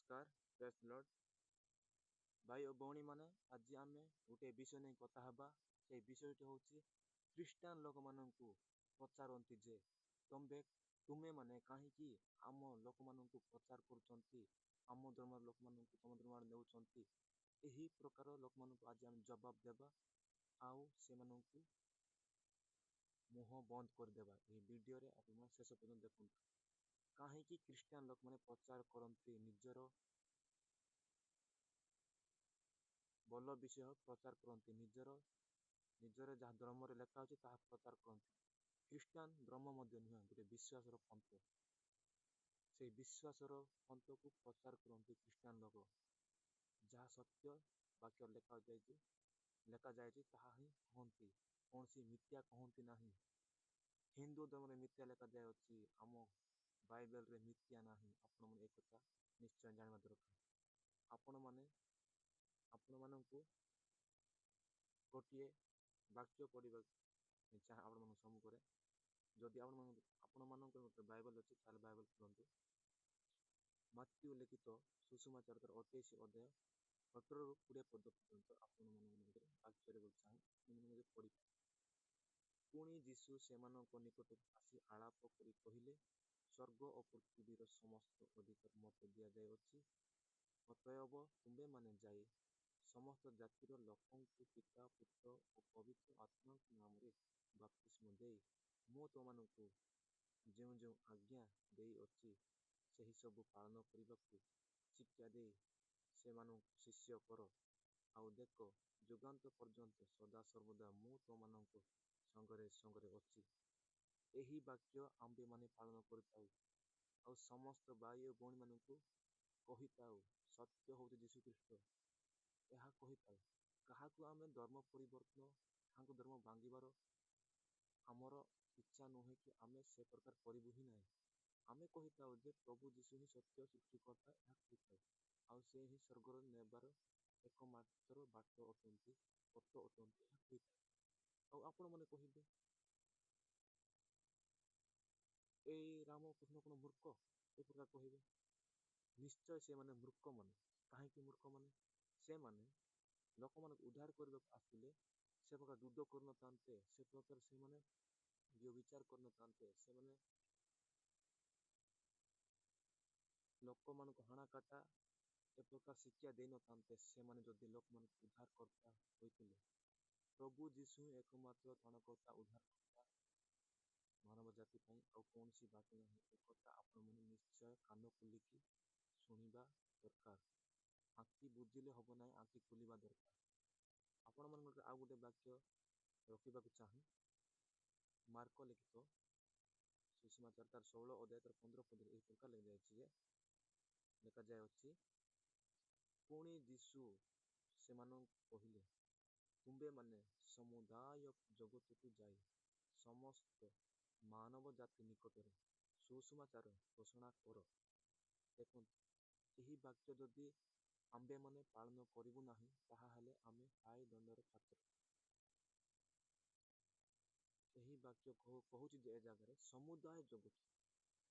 ନମସ୍କାର, press lord. ଭାଇ ଓ ଭଉଣୀମାନେ, ଆଜି ଆମେ ଗୋଟିଏ ବିଷୟ ନେଇ କଥା ହେବା। ସେଇ ବିଷୟଟି ହେଉଛି, ଖ୍ରୀଷ୍ଟିଆନ ଲୋକମାନଙ୍କୁ ପଚାରନ୍ତି ଯେ ତୁମେମାନେ କାହିଁକି ଆମ ଲୋକମାନଙ୍କୁ ପ୍ରଚାର କରୁଛନ୍ତି, ଆମ ଧର୍ମର ଲୋକମାନଙ୍କୁ ତୁମ ଧର୍ମ ଆଡ଼େ ନେଉଛନ୍ତି? ଏହି ପ୍ରକାର ଲୋକମାନଙ୍କୁ ଆଜି ଆମେ ଜବାବ ଦେବା ଆଉ ସେମାନଙ୍କୁ ମୁହଁ ବନ୍ଦ କରିଦେବା। ଏହି ଭିଡ଼ିଓରେ ଆପଣମାନେ ଶେଷ ପର୍ଯ୍ୟନ୍ତ ଦେଖନ୍ତୁ। କାହିଁକି ଖ୍ରୀଷ୍ଟିଆନ ଲୋକମାନେ ପ୍ରଚାର କରନ୍ତି, ନିଜର ଭଲ ବିଷୟ ପ୍ରଚାର କରନ୍ତି, ନିଜର ଯାହା ଧର୍ମରେ ଲେଖା ଅଛି ତାହା ପ୍ରଚାର କରନ୍ତି? ଖ୍ରୀଷ୍ଟିଆନ ଧର୍ମ ମଧ୍ୟ ନୁହେଁ, ଗୋଟେ ବିଶ୍ୱାସର ପନ୍ଥ। ସେଇ ବିଶ୍ୱାସର ପନ୍ଥକୁ ପ୍ରଚାର କରନ୍ତି ଖ୍ରୀଷ୍ଟିଆନ ଲୋକ। ଯାହା ସତ୍ୟ ବାକ୍ୟ ଲେଖାଯାଇଛି ତାହା ହିଁ କୁହନ୍ତି, କୌଣସି ମିଥ୍ୟା କହନ୍ତି ନାହିଁ। ହିନ୍ଦୁ ଧର୍ମରେ ମିଥ୍ୟା ଲେଖାଯାଇଅଛି, ଆମ ବାଇବେଲରେ ମିଥ୍ୟା ନାହିଁ। ଆପଣମାନେ ଏକଥା ନିଶ୍ଚୟ ଜାଣିବା ଦରକାର। ଆପଣମାନଙ୍କୁ ଗୋଟିଏ ବାକ୍ୟ ପଢ଼ିବାକୁ ଚାହେଁ ଆପଣମାନଙ୍କ ସମ୍ମୁଖରେ। ଯଦି ଆପଣମାନଙ୍କର ଗୋଟେ ବାଇବେଲ ଅଛି, ତାହେଲେ ବାଇବେଲ ଖୋଲନ୍ତୁ। ମାଥିଉ ଲିଖିତ ସୁସମାଚାର ତାର 28 ଅଧ୍ୟାୟ 18ରୁ 20 ପଦ ପର୍ଯ୍ୟନ୍ତ ଆପଣମାନଙ୍କ ନିକଟରେ ବାକ୍ୟରେ ଚାହେଁ, ଆପଣମାନେ ମଧ୍ୟ ପଢ଼ିପାରିବେ। ପୁଣି ଯୀଶୁ ସେମାନଙ୍କ ନିକଟକୁ ଆସି ଆଳାପ କରି କହିଲେ, ସ୍ୱର୍ଗ ଓ ପୃଥିବୀର ସମସ୍ତ ଅଧିକାର ମୋତେ ଦିଆଯାଇଅଛି। ଅତଏବ ତୁମ୍ଭେମାନେ ଯାଇ ସମସ୍ତ ଜାତିର ଲୋକଙ୍କୁ ପିତା, ପୁତ୍ର ଓ ପବିତ୍ର ଆତ୍ମାଙ୍କ ନାମରେ ବାପ୍ତିସ୍ମ ଦେଇ ମୁଁ ତୁମମାନଙ୍କୁ ଯେଉଁ ଯେଉଁ ଆଜ୍ଞା ଦେଇଅଛି ସେହି ସବୁ ପାଳନ କରିବାକୁ ଶିକ୍ଷା ଦେଇ ସେମାନଙ୍କୁ ଶିଷ୍ୟ କର। ଆଉ ଦେଖ, ଯୁଗାନ୍ତ ପର୍ଯ୍ୟନ୍ତ ସଦାସର୍ବଦା ମୁଁ ତୁମମାନଙ୍କ ସଙ୍ଗରେ ସଙ୍ଗରେ ଅଛି। ଏହି ବାକ୍ୟ ଆମ୍ଭେମାନେ ପାଳନ କରିଥାଉ ଆଉ ସମସ୍ତ ଭାଇ ଓ ଭଉଣୀମାନଙ୍କୁ କହିଥାଉ, ସତ୍ୟ ହେଉଛି ଯୀଶୁଖ୍ରୀଷ୍ଟ, ଏହା କହିଥାଉ। କାହାକୁ ଆମେ ଧର୍ମ ପରିବର୍ତ୍ତନ, କାହାକୁ ଧର୍ମ ଭାଙ୍ଗିବାର ଆମର ଇଚ୍ଛା ନୁହେଁ କି ଆମେ ସେ ପ୍ରକାର କରିବୁ ହିଁ ନାହିଁ। ଆମେ କହିଥାଉ ଯେ ପ୍ରଭୁ ଯୀଶୁ ହିଁ ସତ୍ୟ ସୃଷ୍ଟିକର୍ତ୍ତା, ଏହା କହିଥାଉ, ଆଉ ସେ ହିଁ ସ୍ୱର୍ଗର ନେବାର ଏକମାତ୍ର ବାଟ ଅଟନ୍ତି, ପଥ ଅଟନ୍ତି, ଏହା କହିଥାଉ। ଆଉ ଆପଣମାନେ କହିବେ, ଏଇ ରାମକୃଷ୍ଣ କ'ଣ ମୂର୍ଖ? ଏ ପ୍ରକାର କହିବେ। ନିଶ୍ଚୟ ସେମାନେ ମୂର୍ଖମାନେ। କାହିଁକି ମୂର୍ଖମାନେ? ସେମାନେ ଲୋକମାନଙ୍କୁ ଉଦ୍ଧାର କରିବାକୁ ଆସିଲେ ସେ ପ୍ରକାର ଯୁଦ୍ଧ କରିନଥାନ୍ତେ, ସେ ପ୍ରକାର ସେମାନେ ବ୍ୟଭିଚାର କରିନଥାନ୍ତେ, ସେମାନେ ଲୋକମାନଙ୍କୁ ହାଣା କାଟା ଏ ପ୍ରକାର ଶିକ୍ଷା ଦେଇନଥାନ୍ତେ। ସେମାନେ ଯଦି ଲୋକମାନଙ୍କୁ ଉଦ୍ଧାରକର୍ତ୍ତା ହୋଇଥିଲେ, ପ୍ରଭୁ ଯୀଶୁ ହିଁ ଏକମାତ୍ର ତ୍ରାଣକର୍ତ୍ତା, ଉଦ୍ଧାରକର୍ତ୍ତା ମାନବ ଜାତି ପାଇଁ, ଆଉ କୌଣସି ବାଟ ନାହିଁ। ଏକଥା ଆପଣମାନେ ନିଶ୍ଚୟ କାନ ଖୋଲିକି ଶୁଣିବା ଦରକାର। ଆଖି ବୁଜିଲେ ହେବ ନାହିଁ, ଆଖି ଖୋଲିବା ଦରକାର। ଆପଣମାନଙ୍କର ଆଉ ଗୋଟେ ବାକ୍ୟ ରଖିବାକୁ ଚାହେଁ। ମାର୍କ ଲିଖିତ ସୁସମାଚାର ତାର 16 ଅଧ୍ୟାୟ ତାର 15 ପଦରେ ଏହି ପ୍ରକାର ଲେଖାଯାଇଛି ଯେ, ଲେଖାଯାଇଅଛି, ପୁଣି ଯୀଶୁ ସେମାନଙ୍କୁ କହିଲେ, ତୁମ୍ଭେମାନେ ସମୁଦାୟ ଜଗତକୁ ଯାଇ ସମସ୍ତ ମାନବ ଜାତି ନିକଟରେ ସୁସମାଚାର ଘୋଷଣା କର। ଦେଖନ୍ତୁ, ଏହି ବାକ୍ୟ ଯଦି ଆମ୍ଭେମାନେ ପାଳନ କରିବୁ ନାହିଁ, ତାହା ହେଲେ ଆମେ ହାଇ ଦଣ୍ଡର ପାତ୍ର। ଏହି ବାକ୍ୟ କହୁଛି ଯେ ଏ ଜାଗାରେ ସମୁଦାୟ ଜଗତ,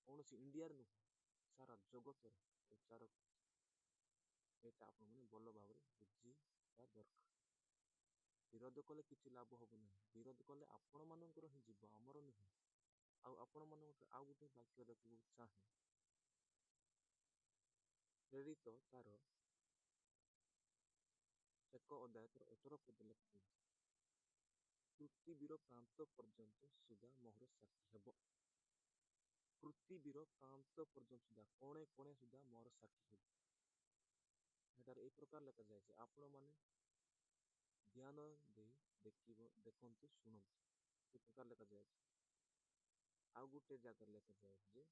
କୌଣସି ଇଣ୍ଡିଆରେ ନୁହେଁ, ସାରା ଜଗତରେ ପ୍ରଚାର କରୁଛି। ଏଇଟା ଆପଣମାନେ ଭଲ ଭାବରେ ବୁଝିବା ଦରକାର। ବିରୋଧ କଲେ କିଛି ଲାଭ ହେବ ନାହିଁ। ବିରୋଧ କଲେ ଆପଣମାନଙ୍କର ହିଁ ଯିବ, ଆମର ନୁହେଁ। ଆଉ ଆପଣମାନଙ୍କର ଆଉ ଗୋଟେ ବାକ୍ୟ ଦେଖିବାକୁ ଚାହେଁ। ପ୍ରେରିତ ତାର 1 ଅଧ୍ୟାୟ ତାର 18 ପଦ ଲେଖାଯାଇଛି, ପୃଥିବୀର ପ୍ରାନ୍ତ ପର୍ଯ୍ୟନ୍ତ ସୁଦ୍ଧା ମୋହର ସାକ୍ଷୀ ହେବ। ପୃଥିବୀର ପ୍ରାନ୍ତ ପର୍ଯ୍ୟନ୍ତ ସୁଦ୍ଧା, କୋଣେ କୋଣେ ସୁଦ୍ଧା ମୋହର ସାକ୍ଷୀ ହେବ। ଏଠାରେ ଏହି ପ୍ରକାର ଲେଖାଯାଇଛି। ଆପଣମାନେ ଧ୍ୟାନ ଦେଇ ଦେଖନ୍ତୁ, ଶୁଣନ୍ତୁ। ଏ ପ୍ରକାର ଲେଖାଯାଇଛି। ଆଉ ଗୋଟେ ଜାଗାରେ ଲେଖାଯାଇଛି ଯେ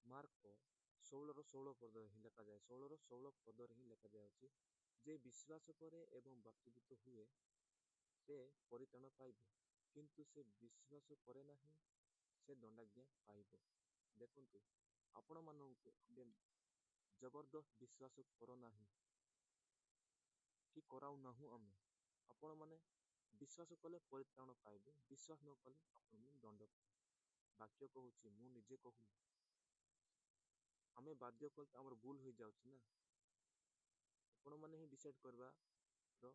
ମାର୍କ 16ର 16 ପଦରେ ହିଁ ଲେଖାଯାଏ, 16ର 16 ପଦରେ ହିଁ ଲେଖାଯାଉଛି, ଯେ ବିଶ୍ୱାସ କରେ ଏବଂ ବାପ୍ତିଜିତ ହୁଏ ସେ ପରିତ୍ରାଣ ପାଇବ, କିନ୍ତୁ ସେ ବିଶ୍ୱାସ କରେ ନାହିଁ ସେ ଦଣ୍ଡାଜ୍ଞା ପାଇବ। ଦେଖନ୍ତୁ, ଆପଣମାନଙ୍କୁ ଆମେ ଜବରଦସ୍ତ ବିଶ୍ୱାସ କର ନାହିଁ କି କରାଉନାହୁଁ ଆମେ। ଆପଣମାନେ ବିଶ୍ୱାସ କଲେ ପରିତ୍ରାଣ ପାଇବେ, ବିଶ୍ୱାସ ନ କଲେ ଆପଣମାନେ ଦଣ୍ଡ ପାଇବେ। ବାକ୍ୟ କହୁଛି, ମୁଁ ନିଜେ କହୁନି। ଆମେ ବାଧ୍ୟ କଲେ ତ ଆମର ଭୁଲ ହୋଇଯାଉଛି ନା। ଆପଣମାନେ ହିଁ ଡିସାଇଡ଼୍ କରିବାର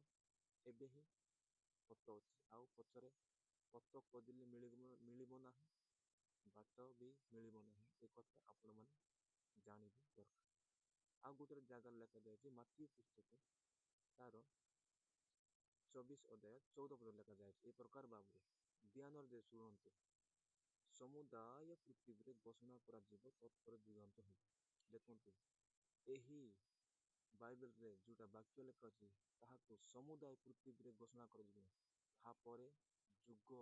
ଏବେ ହିଁ ପଥ ଅଛି, ଆଉ ପଛରେ ପଥ ଖୋଜିଲେ ମିଳିବ ନାହିଁ, ବାଟ ବି ମିଳିବ ନାହିଁ। ଏ କଥା ଆପଣମାନେ ଜାଣିବା ଦରକାର। ଆଉ ଗୋଟେ ଜାଗାରେ ଲେଖାଯାଇଛି, ମାଥିଉ ପୁସ୍ତକ ତାର 24 ଅଧ୍ୟାୟ 14 ପଦ ଲେଖାଯାଇଛି ଏ ପ୍ରକାର ଭାବରେ, ଧ୍ୟାନରେ ଦେଇ ଶୁଣନ୍ତୁ, ସମୁଦାୟ ପୃଥିବୀରେ ଘୋଷଣା କରାଯିବ, ତତ୍ପରେ ଯୁଗାନ୍ତ ହେବ। ଦେଖନ୍ତୁ, ଏହି ବାଇବେଲରେ ଯେଉଁଟା ବାକ୍ୟ ଲେଖା ଅଛି, ତାହାକୁ ସମୁଦାୟ ପୃଥିବୀରେ ଘୋଷଣା କରାଯିବ, ତାହାପରେ ଯୁଗ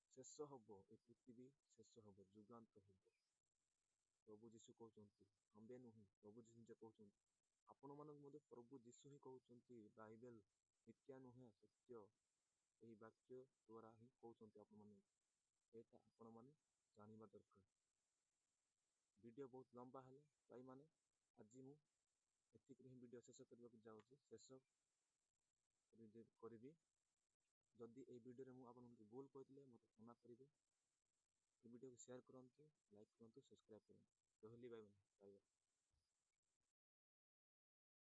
ଶେଷ ହେବ, ଏ ପୃଥିବୀ ଶେଷ ହେବ, ଯୁଗାନ୍ତ ହେବ। ପ୍ରଭୁ ଯୀଶୁ କହୁଛନ୍ତି, ଆମ୍ଭେ ନୁହେଁ, ପ୍ରଭୁ ଯୀଶୁ ନିଜେ କହୁଛନ୍ତି। ଆପଣମାନଙ୍କୁ ମଧ୍ୟ ପ୍ରଭୁ ଯୀଶୁ ହିଁ କହୁଛନ୍ତି। ବାଇବେଲ ମିଥ୍ୟା ନୁହେଁ, ସତ୍ୟ। ଏହି ବାକ୍ୟ ଦ୍ୱାରା ହିଁ କହୁଛନ୍ତି ଆପଣମାନଙ୍କୁ। ଏଇଟା ଆପଣମାନେ ଜାଣିବା ଦରକାର। ଭିଡ଼ିଓ ବହୁତ ଲମ୍ବା ହେଲା ଭାଇମାନେ, ଆଜି ମୁଁ ଏତିକିରେ ହିଁ ଭିଡ଼ିଓ ଶେଷ କରିବାକୁ ଯାଉଛି, ଶେଷ କରିବି। ଯଦି ଏଇ ଭିଡ଼ିଓରେ ମୁଁ ଆପଣଙ୍କୁ ଭୁଲ କହିଥିଲେ, ମୋତେ କ୍ଷମା କରିବେ। ଏ ଭିଡ଼ିଓକୁ ସେୟାର କରନ୍ତୁ, ଲାଇକ୍ କରନ୍ତୁ, ସବସ୍କ୍ରାଇବ୍ କରନ୍ତୁ। ରହିଲି ଭାଇମାନେ, ବାଏ ବାଏ।